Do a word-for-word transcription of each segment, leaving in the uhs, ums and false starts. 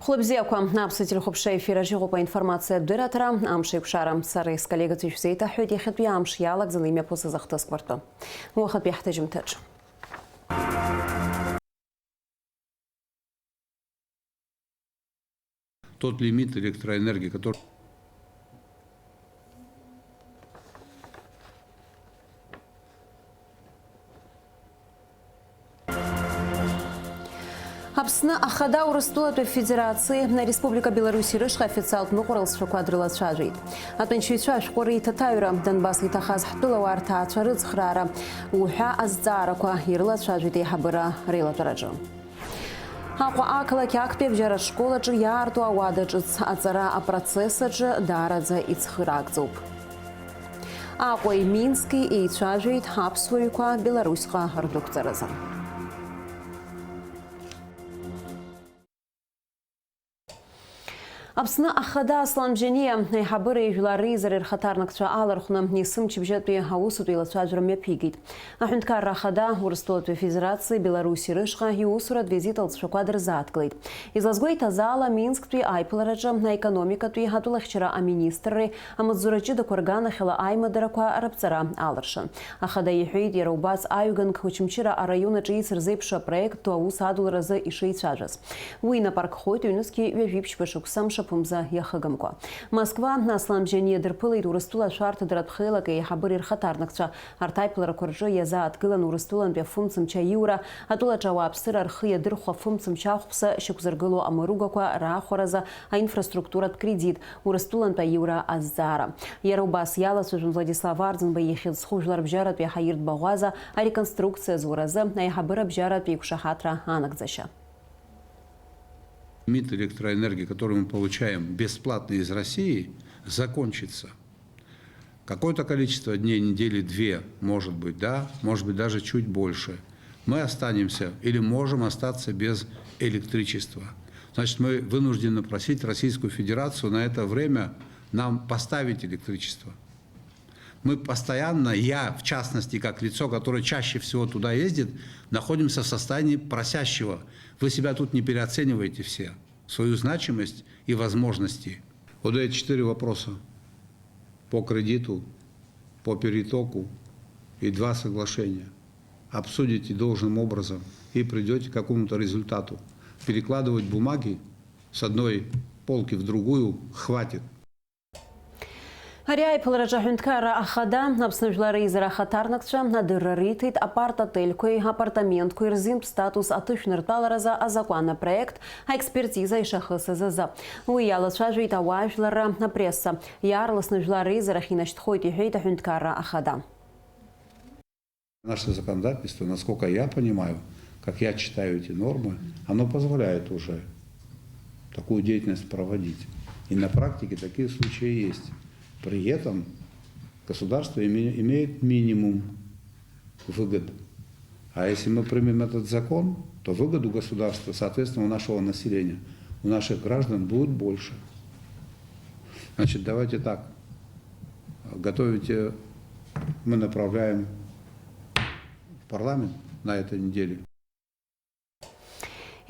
Хәлыбзиақәа, аԥсуа телехәаԥшра ефир аҿы иҟоуп аинформациатә дырраҭара, амш еиқәшара. Сара исколлегацәа ишәзеиҭаҳҳәоит иахьатәи амш иалагӡаны имҩаԥысыз ахҭысқәа ртәы. Уахатәи ҳҭыжьымҭаҿы. Тот лимит электроэнергии, который Аԥсны Ахада Урыстәылатәи Афедерациеи Республика Беларуси рышҟа официалтә ныҟәара лҵшәақәа дрылацәажәеит. Аҭәанчаҩцәа ашәҟәы реиҭаҭаҩра, Донбасс иҭахаз ҳтәылауаа рҭаацәа рыцхраара уҳәа азҵаарақәа ирылацәажәеит аиҳабыра реилатәараҿы. Аҟәа ақалақь актәи абжьаратә школ аҿы иаарту ауада ҿыц аҵара апроцесс аҿы даараӡа ицхыраагӡоуп. Аҟәеи Мински еицәажәеит аԥсуаҩқәа Беларусьҟа рдәықәҵаразы. Аԥсны Ахада Аслан Бжьаниа аиҳабыреи жәлар реизареи рхаҭарнакцәа алархәны есымчыбжьатәи аусутә еилацәажәара мҩаԥигеит. Аҳәынҭқарра Ахада Урыстәылатәи Афедерациеи Беларуси рышҟа иусуратә визит алҵшәақәа дырзааҭгылеит. Излазгәеиҭаз ала, Минсктәи аиԥылараҿы аекономикатәи атәылахьчара аминистрреи амаҵзура ҷыдақәа рганахьала аимадарақәа раԥҵара алыршан. Ахада иҳәеит, иара убас аҩганк Очамчыра араион аҿы ицырзеиԥшу апроект ду аус адуларазы ишеицәажәаз. Уи инапаркхоит ҩнызқьи ҩажәи ԥшьба шықәса мшаԥымза иахыгамкәа. Москва, Аслан Бжьаниа дырԥылеит Урыстәыла ашәарҭадаратә хеилак аиҳабыреи рхаҭарнакцәа. Арҭ аиԥыларақәа рҿы иазааҭгылан Урыстәылантәи афымцамч аиура, атәылаҿы ауааԥсыра рхы иадырхәо афымцамч ахәԥса шьақәзыргыло амыругақәа раахәаразы аинфраструктуратә кредит, Урыстәылантә аиура азҵаара. Иара убас иалацәажәон Владислав Арӡынба ихьӡ зху жәларбжьаратәи аҳаиртә баӷәаза ареконструкциа зуразы аиҳабыра бжьаратәи иқәшаҳаҭра анагӡашьа. Лимит электроэнергии, который мы получаем бесплатно из России, закончится. Какое-то количество дней, недели две, может быть, да, может быть, даже чуть больше. Мы останемся или можем остаться без электричества. Значит, мы вынуждены просить Российскую Федерацию на это время нам поставить электричество. Мы постоянно, я в частности, как лицо, которое чаще всего туда ездит, находимся в состоянии просящего. Вы себя тут не переоценивайте все, свою значимость и возможности. Вот эти четыре вопроса по кредиту, по перетоку и два соглашения обсудите должным образом и придёте к какому-то результату. Перекладывать бумаги с одной полки в другую хватит. Ари аиԥылараҿы аҳәынҭқарра ахада, Аԥсны Жәлар Реизара ахаҭарнакцәа адырра риҭеит апарт-отельқәеи апартаментқәеи рзинтә статус аҭышәныртәаларазы азакәан апроект аекспертиза ишахысыз азы. Уи иалацәажәеит ауаажәларра, апресса. Иаарласны Жәлар Реизарахь инашьҭхоит, иҳәеит аҳәынҭқарра ахада. Наше законодательство, насколько я понимаю, как я читаю эти нормы, оно позволяет уже такую деятельность проводить. И на практике такие случаи есть. При этом государство име-, имеет минимум выгод. А если мы примем этот закон, то выгод у государства, соответственно, у нашего населения, у наших граждан будет больше. Значит, давайте так. Готовите, мы направляем в парламент на этой неделе.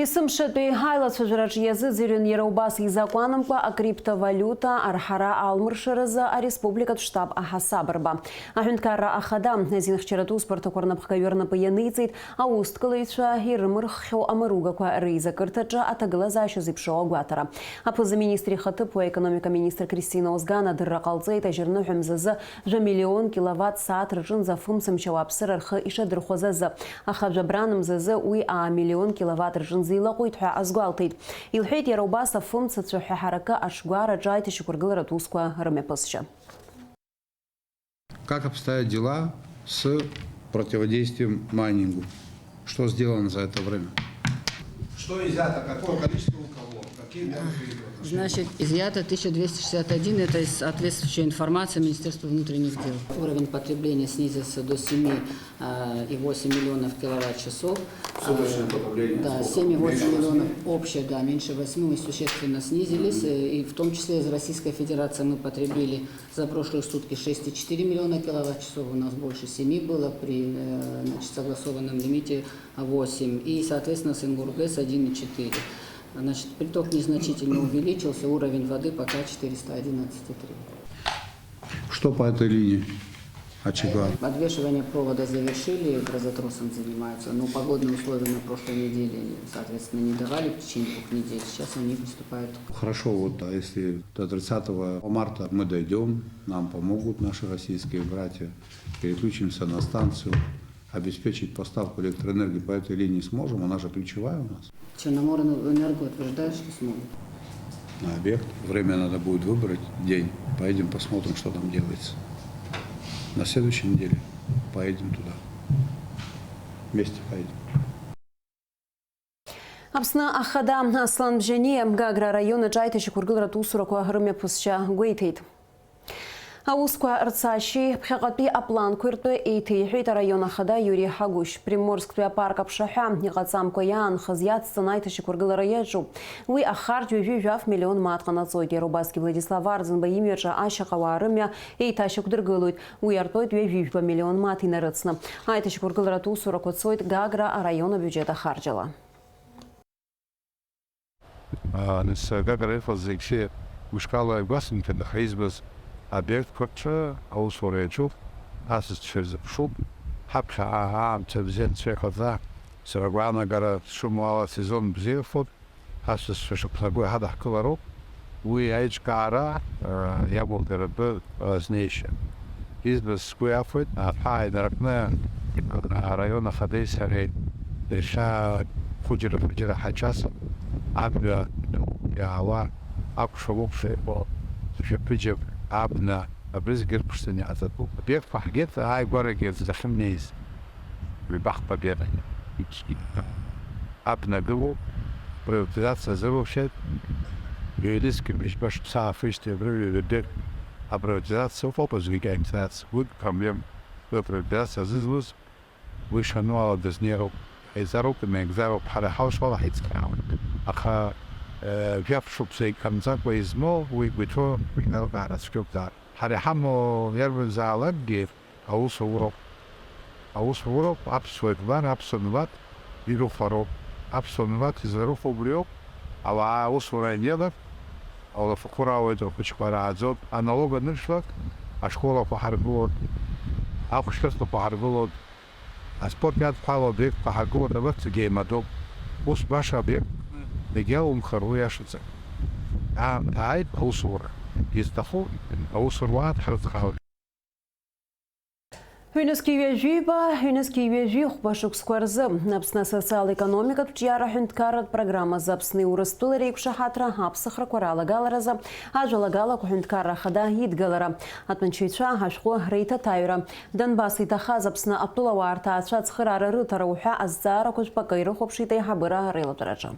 Есымшатәи аилацәажәараҿы иазыӡырҩын иара убас изакәанымкәа акриптовалиута арҳара алмыршаразы ареспубликатә штаб аҳасабырба. Аҳәынҭқарра ахада азинхьчаратә усбарҭақәа рнапхгаҩы рнапы ианиҵеит аусҭгылаҩцәа ирымырххьоу амаругақәа реизакырҭаҿы аҭагылазаашьа зеиԥшроу агәаҭара. Аԥыза-министр ихаҭыԥуаҩ аекономика министр Кристина Озган адырра ҟалҵеит ажьырныҳәа мзазы жәа миллион киловатт сааҭ рҿынӡа афымцамч ауааԥсыра рхы ишадырхәаз азы. Аха жәабран мзазы уи аа миллион киловатт рҿынӡа илаҟәит ҳәа азгәалҭеит. Илҳәеит иара убас афымцацәа ҳәа ҳаракы аҽгәараҿы аиҭашьақәыргыларатә усқәа рымҩаԥысшьа. Как обстоят дела с противодействием майнингу? Что сделано за это время? Что изъято? Какое количество у кого? Какие меры приняты в отношении? Значит, изъято тысяча двести шестьдесят один, это из соответствующая информация Министерства внутренних дел. Уровень потребления снизился до семи и восемь миллионов киловатт-часов. Суточное потребление. Да, сколько? Семь и восемь миллионов. Меньше восьми? Общее, да, меньше восьми, мы существенно снизились, э, и в том числе из Российской Федерации мы потребили за прошлые сутки шесть и четыре миллиона киловатт-часов, у нас больше семи было при, э, значит, согласованном лимите восемь, и, соответственно, с Ингургес один и четыре. Значит, приток незначительно увеличился, уровень воды пока четыреста одиннадцать и три. Что по этой линии? Очага. Подвешивание провода завершили, грозотросом занимаются, но погодные условия на прошлой неделе, соответственно, не давали в течение двух недель. Сейчас они приступают. Хорошо, вот а если до тридцатого марта мы дойдем, нам помогут наши российские братья, переключимся на станцию, обеспечить поставку электроэнергии по этой линии сможем, она же ключевая у нас. Черноморэнерго утверждает, что смогут. На объект. Время надо будет выбрать, день. Поедем посмотрим, что там делается. На следующей неделе поедем туда. Вместе поедем. Аԥсны Ахада Аслан Бжьаниа Гагра араион аҿы аиҭашьақәыргыларатә усурақәа рымҩаԥысшьа гәеиҭеит. Аусқәа рцашьеи ԥхьаҟатәи апланқәеи ртәы еиҭеиҳәеит араион ахада Иури Ҳагәышь. Приморсктәи апарк аԥшаҳәа иҟаҵамкәа иаанхаз иацҵаны аиҭашьақәыргылара иаҿуп. Уи ахарџь ҩажәи жәаф миллион мааҭ ҟанаҵоит. Иара убасгьы Владислав Арӡынба имҩаҿы ашьаҟауаа рымҩа еиҭашьақәдыргылоит. Уи артәоит ҩажәи жәба миллион мааҭ инарыцны. Аиҭашьақәыргыларатә усурақәа цоит Гагра араион абиуџьет ахарџьала. Нас Гагра иҟаз зегьы мышкала игәасымҭан, аха избаз обиектқәа рҿы аусура иаҿуп, асасцәа ирзыԥшуп, ҳаԥхьаҟа аамҭа бзиа анцәа иҟаҵа, сара агәаанагара сшымоу ала, асезон бзиахоит, асасцәа шықәнаго иҳадаҳкылароуп. Уи аиҿкаара иақәыргаратәы азнеишьа. Избаз сгәы иахәеит, аԥҳа инаркны араион ахадеи сареи иахьа хәыџьара-фыџьара ҳачас амҩа иаауа акәша-мыкәша иҟоу жәаԥыџьаԥ абна абри зегьы рыԥшӡаны иҟаҵатәуп. Обиектқәа ҳгеит, ааигәарагьы аӡә дахьымнеиз. Ҩбахԥа беиаҟара. Абна гылоуп, приватизациа азырушеит, ҩнызқь быжьба шықәса аафижьҭеи абри ҩбеит априватизациа ыҟоуп, аӡәгьы егьаимҵац, уи проблем, уи априватизациа азызуз, уи шану ала дызнеироуп, ҳаизароуп, имаиагӡароуп, ҳара иҳалшо ала ҳаицхраауеит. Аха, э, жәаф шықәса иҟамҵакәа измоу, уи игәы иҭоу, уи алкаара цәгьоуп даараӡа. Ҳара иҳамоу иарбанзаалакгьы, Аус ауроуп. Аус ауроуп, аԥсуа жәлар, аԥсуа милаҭ ирыхәароуп. Аԥсуа милаҭ изларыхәо убриоуп, ауаа аусура ианеилак, алафахәы раауеит, рхәыҷқәа рааӡоит, аналог аныршәлак, ашколақәа ҳаргылоит, ахәшәтәырҭақәа ҳаргылоит, аспорт иадҳәалоу аобиектқәа ҳаргылоит, абарҭ зегьы еимадоуп. Ус баша обиектк дагьалумхар, уи иашаҵәҟьа. Аамҭа ааит аусура. Изҭаху аусуруаа дҳрыцхраауеит. Ҩнызқьи ҩажәиба, ҩнызқьи ҩажәихәба шықәсқәа рзы Аԥсны асоциал-економикатә ҿиара ҳәынҭқарратә программазы Аԥсни Урыстәылеи реиқәшаҳаҭра аԥсахрақәа ралагаларазы ажәалагалақәа ҳәынҭқарра ахада идгылара, атәанчаҩцәа ашәҟәы реиҭаҭаҩра, Донбасс иҭахаз Аԥсны атәылауаа рҭаацәа ацхыраара рыҭара уҳәа азҵаарақәа жәпакы ирыхәаԥшит аиҳабыра реилатәараҿы.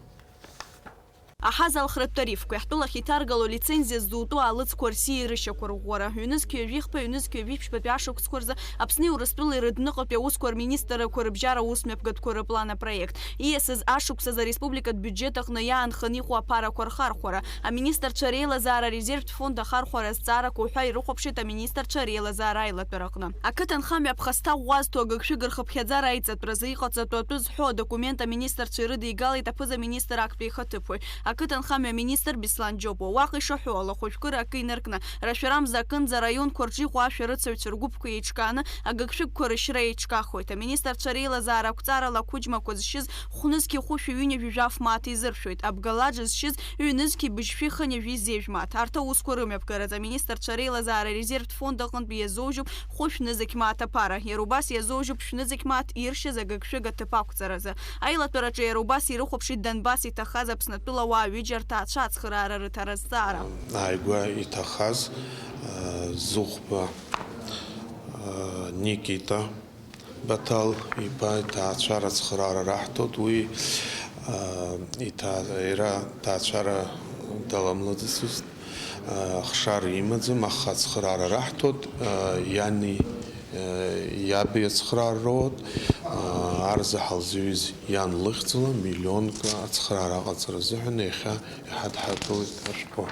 Аҳазалхратә тарифқәеи ҳтәылахь иҭаргало алицензиа ззутәу аалыҵқәа рсиа ирышьақәырӷәӷәара, ҩнызқь ҩажәихԥа, ҩнызқь ҩажәи ԥшьбатәи ашықәсқәа рзы Аԥсни Урыстәылеи рыдныҟатәи аусқәа рминистррақәа рыбжьара аусмҩаԥгатәқәа рыплан апроект. Ииасыз ашықәсазы ареспубликатә биуџьет аҟны иаанханы иҟоу аԥарақәа рхархәара, аминистрцәа реилазаара арезервтә фонд ахархәара азҵаарақәа уҳәа ирыхәаԥшит аминистрцәа реилазаара аилатәараҟны. Ақыҭанхамҩа аԥхасҭа ӷәӷәа зҭо агыгшәыг рхыԥхьаӡара аиҵатәразы иҟаҵатәу атәы зҳәо адокумент аминистрцәа ирыдигалеит аԥыза-министр актәи ихаҭыԥуаҩ, ақыҭанхамҩа аминистр Беслан Џьопуа. Уаҟа ишаҳәо, алахәыжәкыра акы инаркны, рашәарамза акынӡа араионқәа рҿы иҟоу ашәарыцаҩцәа ргәыԥқәа еиҿкааны агыгшәыгқәа рышьра еиҿкаахоит. Аминистрцәа реилазаара ақәҵарала ақәыџьмақәа зшьыз хәнызқьи хәышәи ҩынҩажәи жәаф мааҭ изыршәоит. Абгалаџ зшьыз ҩнызқьи быжьшәи хынҩажәи зежә мааҭ. Арҭ аусқәа рымҩаԥгаразы аминистрцәа реилазаара арезервтә фонд аҟынтәи иазоужьуп хәышә нызқь мааҭ аԥара. Иара убас иазоужьуп шәнызқь мааҭ иршьыз агыгшәыг аҭыԥ ақәҵаразы. Аилатәараҿы иара убас ирыхәаԥшит Донбасс иҭахаз Аԥснытәыла ауаа ҩыџьа рҭаацәа ацхыраара рыҭара азҵаара. Ааигәа иҭахаз, э, Зыхәба, э, Никита Баҭал иԥа иҭаацәара ацхыраара раҳҭоит. Уи, э, иҭаа-, иара ҭаацәара даламлаӡацызт. Ахшара имаӡам, аха ацхыраара раҳҭоит, иани иаби ацхыраара роуеит, ар заҳа лзыҩыз иан лыхьӡала миллионк ацхыраара аҟаҵара азыҳәан иахьа иҳадҳакылеит ашәҟәы.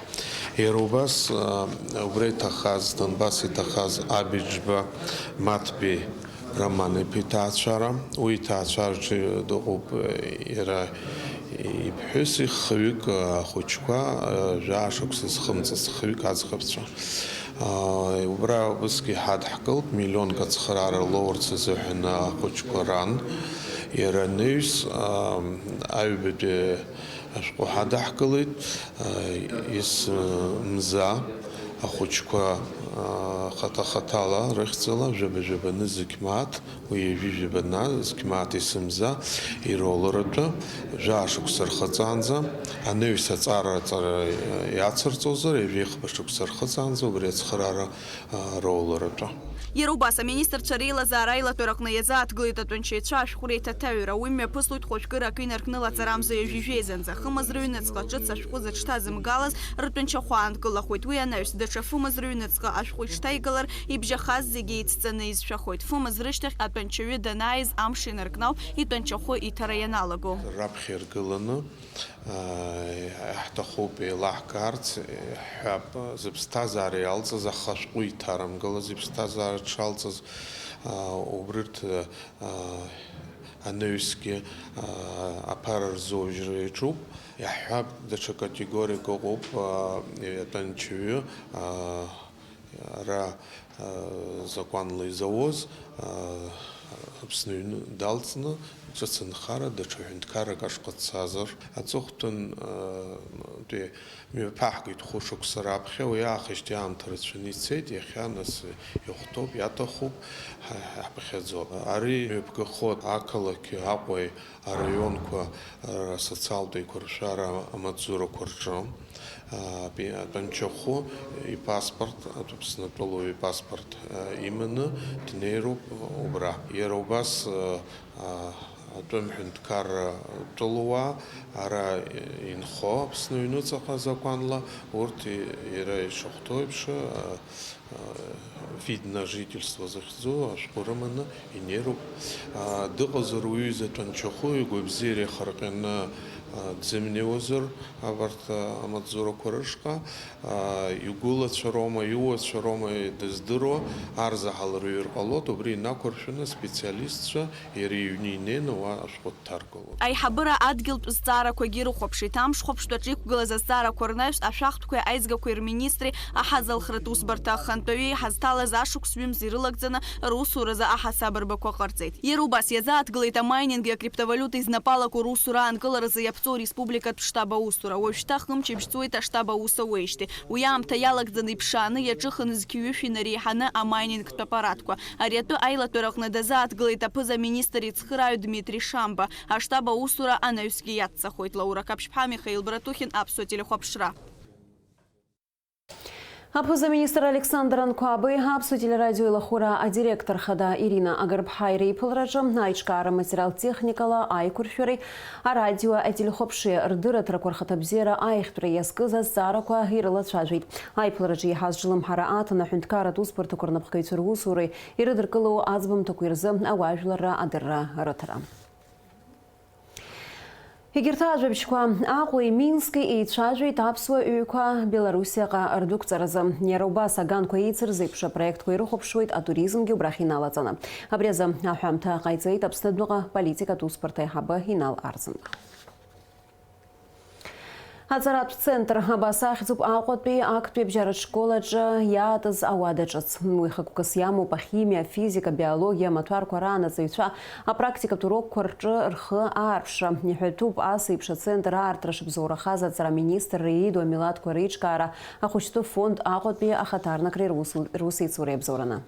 Иара убас, убра иҭахаз, Донбасс иҭахаз Абиџба Маҭбеи Роман-иԥа иҭаацәара, уи иҭаацәараҿы дыҟоуп иара Иԥҳәыси хҩык ахәыҷқәа, жәаа шықәса зхымҵыз хҩык аӡӷабцәа. Убра усгьы ҳадҳкылт, миллионк ацхыраара лоурц азыҳәан ахәыҷқәа ран, иара анаҩс, аҩбатәи ашәҟәы ҳадаҳкылеит, ес мза ахәыҷқәа, хаҭа-хаҭала рыхьӡала, жәаба-жәабаны зықь мааҭ, уи ҩажәи жәабана зқь мааҭ ес мза ироларатәы, жәаа шықәса рхыҵаанӡа, анаҩс аҵара, аҵара иацырҵозар, ҩажәи хԥа шықәса рхыҵаанӡа убри ацхыраара, а, роларатәы. Иара убас, аминистрцәа реилазаара аилатәараҟны иазааҭгылеит атәанчаҩцәа ашәҟәы реиҭаҭаҩра. Уи мҩаԥыслоит хәажәкыра акы инаркны лаҵарамза ҩажәи жәеизанӡа. Хымз рыҩныҵҟа ҿыц ашәҟәы зыҽҭаз мгалаз ртәанчахәы аанкылахуеит. Уи анаҩс, даҽа фымз рыҩныҵҟа ашәҟәы иҽҭаигалар, ибжьахаз зегьы еицҵаны изшәахоит. Фымз рышьҭахь атәанчаҩы данааиз амш инаркны ауп итәанчахәы иҭара ианалаго. Раԥхьа иргыланы, аа, ҳҭахуп еилаҳкаарц, ҳҳәап, зыԥсҭазаара иалҵыз, аха ашәҟәы иҭарымгалаз иԥсҭазаара дшалҵыз, аа, убрырҭ, аа, анаҩсгьы, аа, аԥара рзоужьра иаҿуп. Иаҳҳәап, даҽа категориак ыҟоуп, аа, атәанчаҩы, аа, ара, а, закәанла изауз, а, Аԥсны аҩны далҵны, ҿыц анхара, даҽа ҳәынҭқаррак ашҟа дцазар, аҵыхәтәан, а, тәи мҩаԥаҳгеит хәышықәса раԥхьа, уи аахижьҭеи аамҭа рацәаны ицеит, иахьа нас ихәҭоуп, иаҭахуп, ҳа-, ҳаԥхьаӡоуп. Ари мҩаԥгахоит ақалақь Аҟәеи араионқәа, а, социалтә еиқәыршәара амаҵзурақәа рҿы, а, пи-, атәанчахәы ипаспорт, Аԥсны атәылауаҩ ипаспорт, а, иманы днеироуп убра. Иара убас, а, а, атәым ҳәынҭқарра тәылауаа ара инхо Аԥсны аҩныҵҟа азакәанла, урҭ и-, иара ишахәҭоу еиԥш, а, вид на жительство захьӡу ашәҟәы рыманы инеироуп. Дыҟазар уҩыза тәанчахәы игәабзиара ихарҟьаны дзымнеиуазар абарҭ амаҵзурақәа рышҟа, игәылацәа роума, иуацәа роума дыздыруа, ар заҳалырҩыр ҟалоит, убри инақәыршәаны аспециалистцәа иара иҩны инеины уа ашәҟәы дҭаргалоит. Аиҳабыра адгьылтә зҵаарақәагьы ирыхәаԥшит. Амш хәаԥштәаҿы иқәгылаз азҵаарақәа рнаҩс ашәахтәқәеи аизгақәеи рминистри аҳазалхратә усбарҭа ахантәаҩи иҳазҭалаз ашықәс ҩымз ирылагӡаны русуразы аҳасаб рбақәа ҟарҵеит. Иара убас иазааҭгылеит амайнинги акриптовалиутеи знапалақәоу русура аанкыларазы иаԥҵоу ареспубликатә штаб аусура. Уажәшьҭа хымч ибжьҵуеит аштаб аус ауеижьҭеи. Уи аамҭа иалагӡаны иԥшааны иаҿыхын зқьи ҩышәи инареиҳаны амайнинг Ари атәы аилатәараҟны дазааҭгылеит аԥыза-министр ицхырааҩ Дмитри Шамба. Аштаб аусура анаҩсгьы иацҵахоит. Лаура Қаԥшьԥҳа, Михаил Братухин, Аԥсуа телехәаԥшра. Аԥыза-министр Александр Анқәабеи, Аԥсуа телерадио илахәыра адиректор хада Ирина Агарԥҳаи реиԥылараҿы аиҿкаара материал-техникала аиқәыршәареи арадио ателехәаԥшреи рдырраҭарақәа рхаҭабзиара аиӷьтәра иазкыз азҵаарақәа ирылацәажәеит. Аиԥылараҿы еиҳаз ҿлымҳара аҭан аҳәынҭқарратә усбарҭақәа рнапхгаҩцәа русуреи ирыдыркылоу аӡбамҭақәеи рзы ауаажәларра адырра рыҭара. Егьырҭ ажәабжьқәа, Аҟәеи Мински еицәажәеит аԥсуа ҩқәа Белоруссиаҟа рдәықәҵаразы. Иара убас аганқәа еицырзеиԥшу апроектқәа ирыхәаԥшуеит атуризмгьы убрахь иналаҵаны. Абри азы аҳәамҭа ҟаиҵеит Аԥсны адәныҟа политикатә усбарҭа аиҳабы Инал Арӡынба. Аҵаратә центр абас ахьӡуп Аҟәатәи актәи абжьаратә школ аҿы иаатыз ауада ҿыц. Уи хықәкыс иамоуп ахимиа, афизика, абиологиа амаҭәарқәа раанаҵаҩцәа апрактикатә урокқәа рҿы рхы аарԥшра. Иҳәатәуп, ас еиԥш ацентр аартра шыбзоурахаз аҵара аминистрра ииду амилаҭқәа реиҿкаара ахәыҷтәы фонд Аҟәатәи ахаҭарнакреи рус-, русеицуреи абзоураны.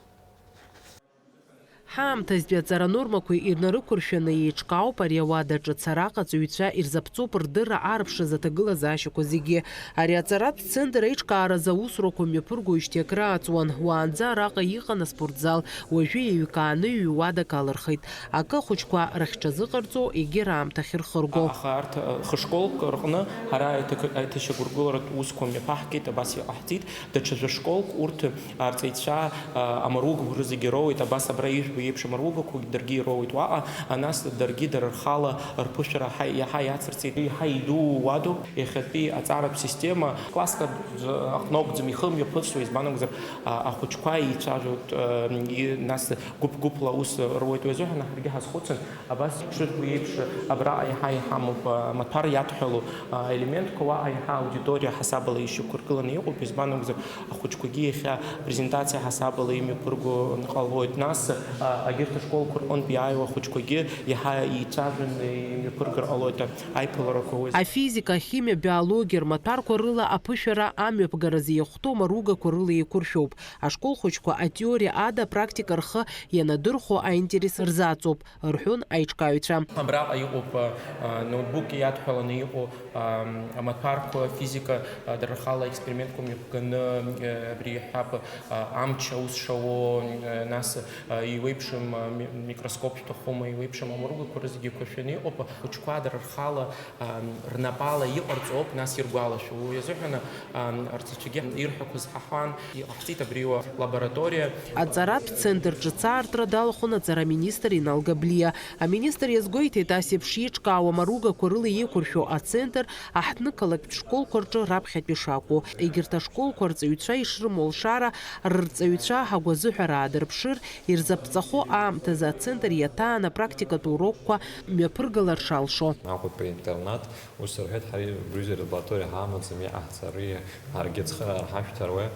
Ҳаамҭазтәи аҵара нормақәа ирнарықәыршәаны еиҿкаауп ари ауада ҿыц. Араҟа аҵаҩцәа ирзаԥҵоуп рдырра аарԥшраз аҭагылазаашьақәа зегьы. Ари аҵаратә центр аиҿкааразы аусурақәа мҩаԥыргоижьҭеи акры ааҵуан. Уаанӡа араҟа иҟан аспортзал, уажәы еиҩкааны ҩ-уадак алырхит. Акы ахәыҷқәа рахьҽазыҟарҵо, егьи раамҭахь рхырго. Аха арҭ, э, хышколк рҟны ара аиҭак-, аиҭашьақәыргыларатә усқәа мҩаԥаҳгеит, абас иҟаҳҵеит. Даҽа жәа школк урҭ арҵаҩцәа, а, амаругб рызегьы роуеит, абас абра ижәбо Еиԥшым аругақәагьы даргьы ироуеит уаҟа, а нас даргьы дара рхала рԥышәара ҳа-, иаҳа иацырҵеит. Иаҳа идуу уадоуп иахьатәи аҵаратә система. Класск аҟны акәӡам ихы мҩаԥысуа, избан акәзар, а, ахәыҷқәа еицәажәоит, а, и-, нас гәыԥ-гәыԥла аус руеит. Уи азыҳәан ҳаргьы ҳазхәыцын, абас шыжәбо еиԥш, абраҟа иаҳа иҳамоуп, а, амаҭәар иадҳәалоу, а, елементқәа, уаҟа иаҳа аудиториа ҳасабала ишьақәыргыланы иҟоуп, избан акәзар, ахәыҷқәагьы иахьа презентациа ҳасабала имҩаԥырго ҟалоит. Нас, а, агьырҭ ашколқәа рҟынтә иааиуа ахәыҷқәагьы иаҳа еицәажәаны имҩаԥыргар ҟалоит аиԥыларақәа уи. Афизика, ахимиа, абиологиа рмаҭәарқәа рыла аԥышәара амҩаԥгаразы иахәҭоу амаругақәа рыла еиқәыршәоуп. Ашкол хәыҷқәа атеориа ада апрактика рхы ианадырхәо аинтерес рзаҵоуп, рҳәон аиҿкааҩцәа. Абраҟа иҟоуп, а, ноутбук иадҳәаланы иҟоу, а, амаҭәарқәа, физика, а, дара рхала аекспериментқәа мҩаԥганы, а, абри иҳәап, а, амч аус шауо, а, нас, а, иуеиԥшым, а, ми-, микроскоп шәҭахума, иуеиԥшым амаругақәа рызегьы еиқәыршәаны иҟоуп, ахәыҷқәа дара рхала, а, рнапала иҟарҵо ауп нас иргәалашәо. Уи азыҳәан, а, арҵаҩцәагьы ирҳәақәаз ҳаҳәан, иҟаҳҵеит абри лабораториа. Аҵаратә центр ҿыц аартра далахәын аҵара аминистр Инал Габлиа. Аминистр иазгәеиҭеит, ас еиԥш еиҿкаау амаругақәа рыла еиқәыршәоу ацентр аҳҭнықалақьтә школқәа рҿы раԥхьатәи шакәу. Егьырҭ ашколқәа рҵаҩцәа ишрымоу алшара, рырҵаҩцәа агәазыҳәара аадырԥшыр, ирзаԥҵахо аамҭазы ацентр иаҭааны апрактикатә урокқәа мҩаԥыргалар шалшо. Аҟәатәи интернат, ус рҳәеит, ҳара убри лабораториа ҳамаӡам, иҟаҳҵари, ҳаргьы ацхыраара ҳашәҭаруеи?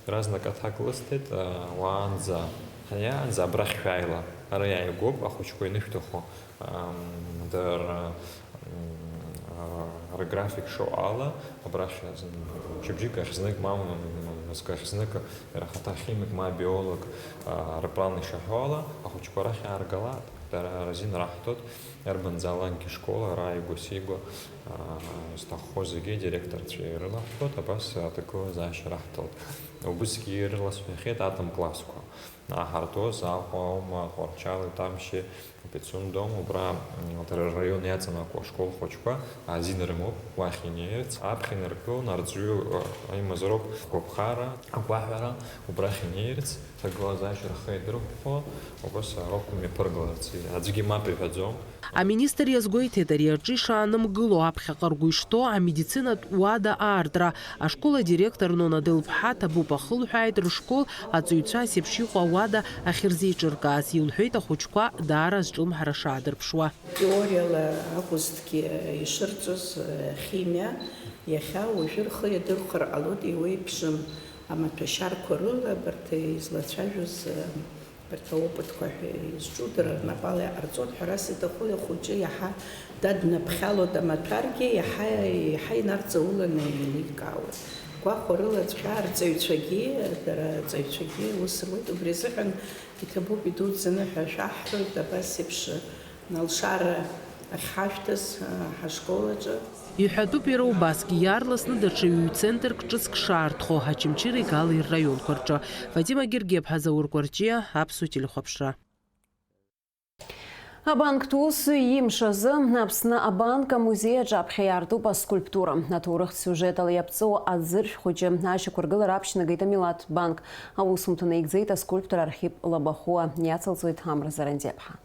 Иаразнак аҭак лысҭеит, уаанӡа ҳаиаанӡа абрахь шәааила, ара иааигәоуп, ахәыҷқәа ианышәҭаху, ам, дара, м, а, рграфик шоу ала, абрахь зн-, мчыбжьык ахь знык, ма м-, м-, мызкы ахь знык, иара ахаҭа химик, ма биолог, а, рплан ишаҳәо ала, ахәыҷқәа арахь иааргалааит, дара разин раҳҭоит, иарбанзаалакгьы школ, ара ааигәа-сигәа, а, изҭаххо зегьы адиректорцәа ирылаҳхәоит, абас аҭагылазаашьа раҳҭоит. Убысгьы ирыласҳәахьеит атом классқәа. Аҳартоз, Аҟәа аума, Тҟәарчали, Ҭамшьи, Пицундоу, убра, м, дара рраион иаҵанакуа ашкол хәыҷқәа азин рымоуп уахь инеирц. Аԥхьа инаргылон арҵаҩы, ы, имазароуп агәаԥхара, агәаҳәара, убрахь инеирц, ҭагылазаашьа рхы иадырхәо, убас аурокқәа мҩаԥыргаларц. Аӡәгьы мап иҳәаӡом. Аминистр иазгәеиҭеит, ари аҿы ишаанымгыло аԥхьаҟа ргәы ишҭоу амедицинатә уада аартра. Ашкол адиректор Нона Делԥҳа Ҭабуп ахылҳәааит рышкол аҵаҩцәа ас еиԥш иҟоу ауада ахьырзеиҿыркааз, илҳәеит ахәыҷқәа даара азҿлымҳара шаадырԥшуа. Теориала акәызҭгьы ишырҵоз, химиа, иахьа уажәы рхы иадырхәар ҟалоит, иуеиԥшым амаҭәашьарқәа рыла абарҭ излацәажәоз, Абарҭ аопытқәа ҳәа изҿу дара рнапала иҟарҵоит, ҳәарас иҭаху ихәыҷы иаҳа даднаԥхьалоит амаҭәаргьы, иаҳа, иаҳа инарҵауланы еиликаауеит. Гәахәарыла ҵәҟьа арҵаҩцәагьы, дара арҵаҩцәагьы аус руеит, убри азыҳәан иҭабуп идуӡӡаны ҳәа шәаҳҳәоит, абас еиԥш алшара ахьҳашәҭаз, а, ҳашкол аҿы. Иҳәатәуп иара убасгьы, иаарласны даҽа ҩ-центрк ҿыцк шаарҭахо Очамчыреи Галеи рраионқәа рҿы. Фатима Гергиаԥҳа, Заур Кәарҷиа, Аԥсуа телехәаԥшра. Абанктә ус имш азы Аԥсны абанк амузеи аҿаԥхьа иаартуп аскульптура. Аҭоурыхтә сиужетала иаԥҵоу аӡыршә хәыҷы ашьақәыргылара аԥшьнагеит амилаҭтә банк. Аусумҭа наигӡеит аскульптор Архип Лабахәуа, иацылҵоит Амра Зарандиаԥҳа.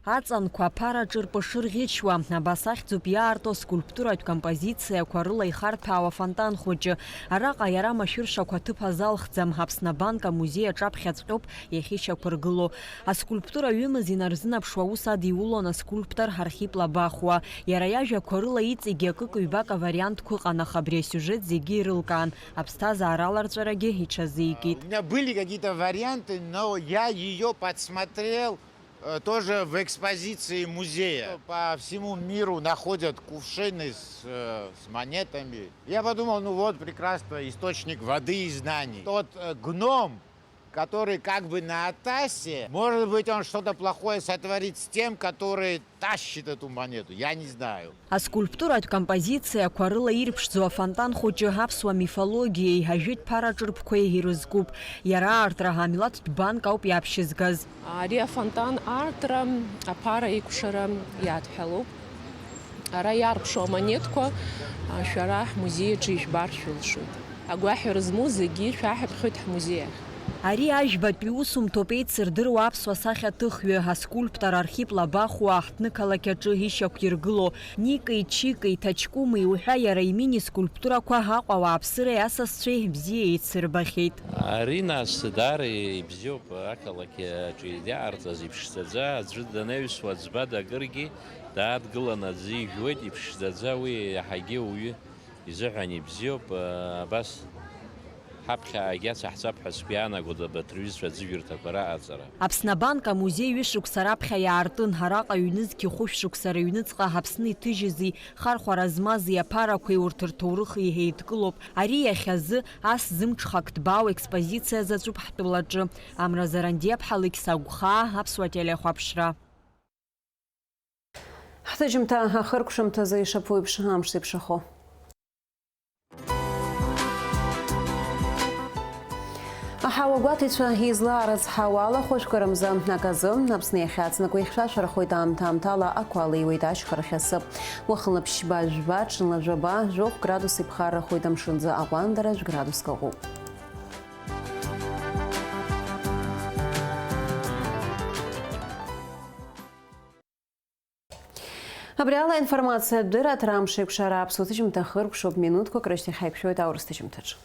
Аҵанқәа аԥара ҿырпы шырӷьычуа, абас ахьӡуп иаарту аскульптуратә композициақәа рыла ихарҭәаау афонтан хәыҷы. Араҟа иара машәыршақә аҭыԥ азалхӡам, Аԥсны абанк амузеи аҿаԥхьаҵәҟьоуп иахьышьақәыргыло. Аскульптура ҩымыз инарзынаԥшуа аус адиулон аскульптор Архип Лабахәуа. Иара иажәақәа рыла иҵегьы акык-ҩбак авариантқәа ыҟан, аха абри асиужет зегьы ирылкаан, аԥсҭазаара аларҵәарагьы иҽазикит. У меня были какие-то варианты, но я её подсмотрел, э, тоже в экспозиции музея. По всему миру находят кувшины с, э, с монетами. Я подумал, ну вот, прекрасно, источник воды и знаний. Тот, э, гном, который как бы на Атасе, может быть, он что-то плохое сотворит с тем, который тащит эту монету, я не знаю. Аскульптуратә композициақәа рыла ирԥшӡоу афонтан хәыҷы аԥсуа мифологиеи ажәытә ԥара ҿырпқәеи ирызкуп. Иара аартра амилаҭтә банк ауп иаԥшьызгаз. Ари афонтан аартра аԥара еикәшара иадҳәалоуп. Ара иаарԥшу амонетқәа, а, шәара ҳмузеи аҿы ижәбар шәылшоит. Агәаҳәара змоу зегьы шәаҳаԥхьоит ҳмузеи ахь. Ари ажәбатәи усумҭоуп еицырдыруа аԥсуа сахьаҭыхҩы, аскульптор Архип Лабахәуа аҳҭнықалақь аҿы ишьақәиргыло, Никеи, Чикеи, Ҭаҷкәымеи уҳәа иара имини скульптурақәа Аҟәа ауааԥсыреи асасцәеи бзиа еицырбахьеит. Ари нас даара ибзиоуп, ақалақь аҿы иаҟарҵаз иԥшӡаӡа, аӡәы данаҩсуа ӡбада акыргьы даадгыланы аӡы ижәуеит, иԥшӡаӡа, уи иаҳагьы ауаҩы изыҳәан ибзиоуп, абас ҳаԥхьа ааигьацаҳҵап ҳәа сгәы иаанагоит абарҭ рҩызцәа аӡыжәырҭақәа раҟаҵара. Аԥсны абанк амузеи ҩышықәса раԥхьа иаартын, араҟа ҩнызқь хәышә шықәса рыҩныҵҟа Аԥсны иҭыжьызи, хархәара змази аԥарақәеи урҭ рҭоурыхи еидкылоуп. Ари иахьазы ас зымҽхак ҭбаау експозициа заҵәуп ҳтәылаҿы. Амра Зарандиаԥҳа, Алықьса Гәхаа, Аԥсуа телехәаԥшра. Ҳҭыжьымҭа ахыркәшамҭазы ишаԥу еиԥш амш зеиԥшрахо. Аҳауагәаҭаҩцәа излаарыцҳауа ала хәажәкырамза аказы Аԥсны иахьаҵнакуа ихьшәашәарахоит, аамҭа-аамҭала ақәа леиуеит ашьхарахь асы. Уахынла ԥшьба жәба, ҽынла жәаба, жәохә градус иԥхаррахоит, амшынӡы аҟәандара жәградуск ыҟоуп. Абри ала аинформациатә дырраҭара амш еиқәшара аԥсуа ҭыжьымҭа хыркәшоуп, минуҭқәак рышьҭахь ҳаиқәшәоит аурыс ҭыжьымҭаҿы.